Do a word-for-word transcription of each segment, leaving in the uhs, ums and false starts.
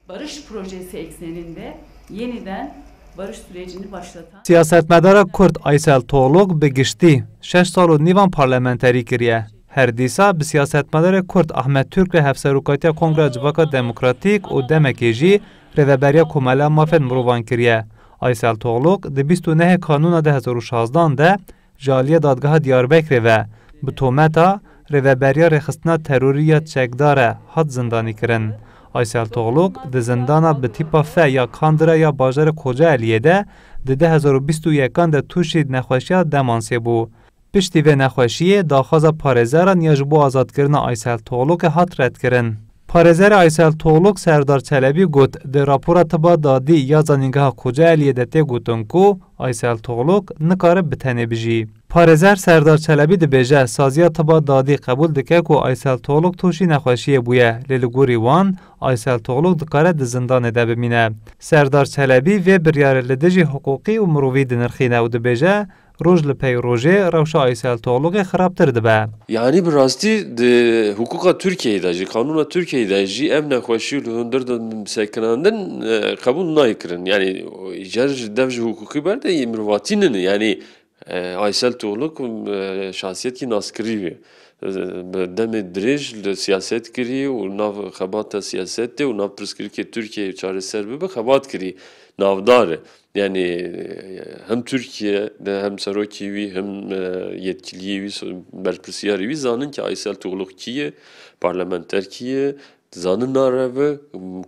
Barış projesi ekseninde yeniden barış sürecini başlatan Siyasetmedara Kurd Aysel Togluk bi giştî şeş sal û nîvan parlamenterî kiriye. Her dîsa bi siyasetmedarê Kurd Ahmet Türk re hevserokatiya Kongreya Civaka Demokratîk û demekê jî rêveberiya Komela Mafên Mirovan kiriye. Aysel Togluk di bîst û nehê Kanûna du hezar û şazdan de ji aliyê Dadgeha Diyarbekirê ve bi tometa rêveberiya rêxistina terorî ya çekdar e hat zindanî kirin. Aysel Togluk di zindana bi tîpa F ya Kandira ya bajarê Kocaeliyê de di du hezar û bîst û yekan de tûşî nexweşiya demansê bû. Piştî vê nexweşiyê daxwaza parêzeran ya ji bo azadkirina Aysel Toglukê hat redkirin. Parêzerê Aysel Togluk Serdar Çelebî got, di rapora tiba dadî ya Zanîngeha Kocaeliyê de tê gotin ku Aysel Togluk nikare bi tenê bijî. Parêzer Serdar Çelebî dibêje, saziya tiba dadî qebûl dike ku Aysel Togluk tûşî nexweşiyê bûye, lê li gorî wan, Aysel Togluk dikare di zindanê de bimîne. Serdar Çelebî vê biryarê li dijî hiqûqî û mirovî dinirxîne û dibêje, roj li pey rojê rewşa Aysel Toglukê xirabtir dibe. Yanî bi rastî di hiqûqa Tirkiyeyê de jî, qanûna Tirkiyeyê de jî ev nexweşî li hundir de sekinandin, e, qebûl nayê kirin. Yanî îcar ji dev ji hiqûqî berde yê mirovatî nîne. Yanî, e, Aysel Togluk, e, şahsiyetî naskirî bû. E, bi demê dirêj li siyaset kirî û nav xebata siyasetê û nav pirsgirêkê Tirkiyeyê çareser bibe xebat kirî. Navdar e. Yanî, e, hem Tirkiye de hem serokê wî hem, e, yetkiliyê wî, so-, berpirsiyarê wî zanin ki Aysel Togluk kî ye, parlamenter kî ye, dizanin nare bi,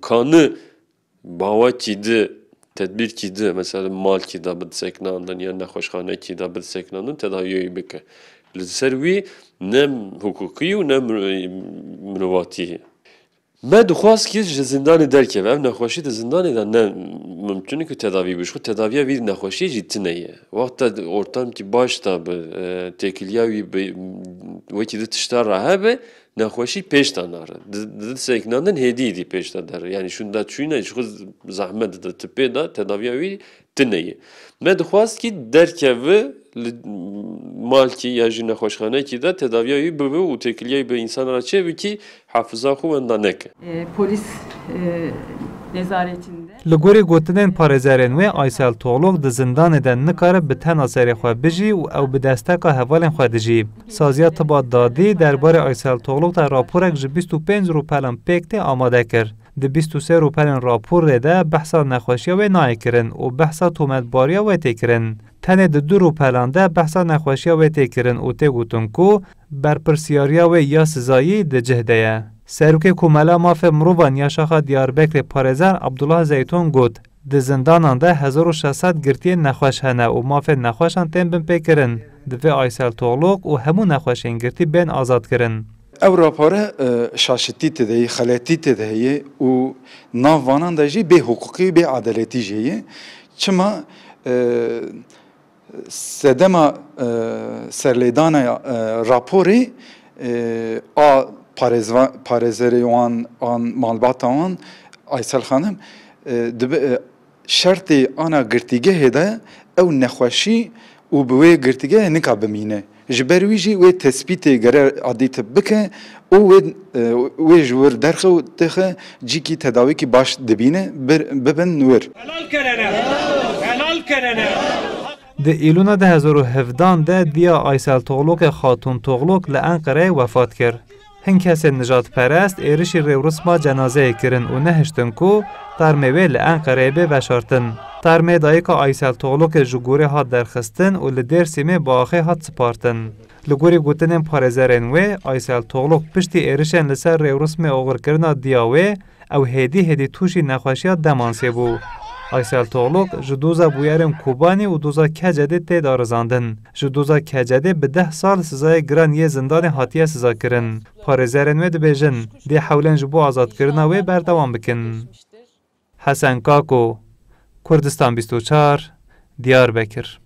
kanî bawekî di, tedbîrkî di, mesela malkî de bi diseknandin ya nexweşxanekî de bi diseknandin tedawiyê wî bike. Li ser wî ne hiqûqî û ne mir-, mirovatî ye. Me dixwast ki ji zindanê derkeve. Ev nexweşî di zindanê de ne mimkun e ku tedavî bibe. Ji xwe tedaviya vî nexweşiyê jî tune ye. Wexta ortamkî baş de bi, e, têkiliya wî bi, wekî di tişta re hebe, nexweşî pêş de nare. Di, di sekinandin hêdî hêdî pêş de dere. Yanî şûnda çûyîna ji xwe zehmet dide. Ti pê de tedaviya wî tune ye. Me dixwast ki derkeve li malkî ya jî nexweşxanekî de tedaviya wî bibe û têkiliya wî bi însan re çêbe ki hafiza xwe wenda neke. E, polis e, nezaretinde. Li gorî gotinên parêzerên wê, Aysel Togluk di zindanê de nikare bi tena serê xwe bijî û ew bi desteka hevalên xwe dijî. Saziya tiba dadî derbarê Aysel Togluk de raporek ji bîst û pênc rûpelan pêk tê amade kir. Di bîst û sê rûpelên raporê de behsa nexweşiya wê nayê kirin û behsa tometbariya wê tê kirin. Tenê di du rûpelan de behsa nexweşiya wê tê kirin û tê gotin ku berpirsiyariya wê ya sizayî di cih de ye. Serokê Komela Mafê Mirovan ya Şaxa Diyarbekirê parêzer Abdullah Zeytun got, di zindanan de hezar û şeş sed girtiyên nexweş hene û mafên nexweşan tên binpêkirin. Divê Aysel Togluk û hemû nexweşên girtî bên azadkirin. Ew rapore, e, şaşitî tê de ye, xeletî tê de heye û nav vanan de jî bêhiqûqî, bêedaletî jî heye. Çima, e, sedema, e, serlêdana, e, raporê, e, a parêzva-, parêzerê wan an malbata wan Aysel Xanim, e, dibe, e, şertê ana girtîgehê de ew nexweşî û bi wê girtîgehê nika bimîne. Ji ber wî jî wê tespîtê gere adî tib bike û wê, e, wê ji wir derxe û dixe cîkî tedawîkî baş dibîne, bir, bibin wir. Helal kerene. Helal kerene. Di Îlûna du hezar û hevdan de diya Aysel Toglukê Xatûn Togluk li Enqereyê wefat kir. Hin kesên nijadperest êrişî rêwrisma cenazeyê kirin û nehiştin ku tarmê wê li Enqereyê bê veşartin. Tarmê dayika Aysel Toglukê ji gorê hat derxistin û li Dêrsimê bi axê hat sipartin. Li gorî gotinên parêzerên wê, Aysel Togluk piştî êrişên li ser rêwrismê oxirkirina diya wê, ew hêdî hêdî tûşî nexweşiya demansê bû. Aysel Togluk ji doza bûyerên Kobanî û doza Kecedê tê darizandin. Ji doza Kecedê bi deh sal sizayê giran yê zindanê hatiye sizakirin. Parêzerên wê dibêjin, dê hewlên ji bo azadkirina wê berdewam bikin. Hesen Kako, Kurdistan bîst û çar, Diyarbekir.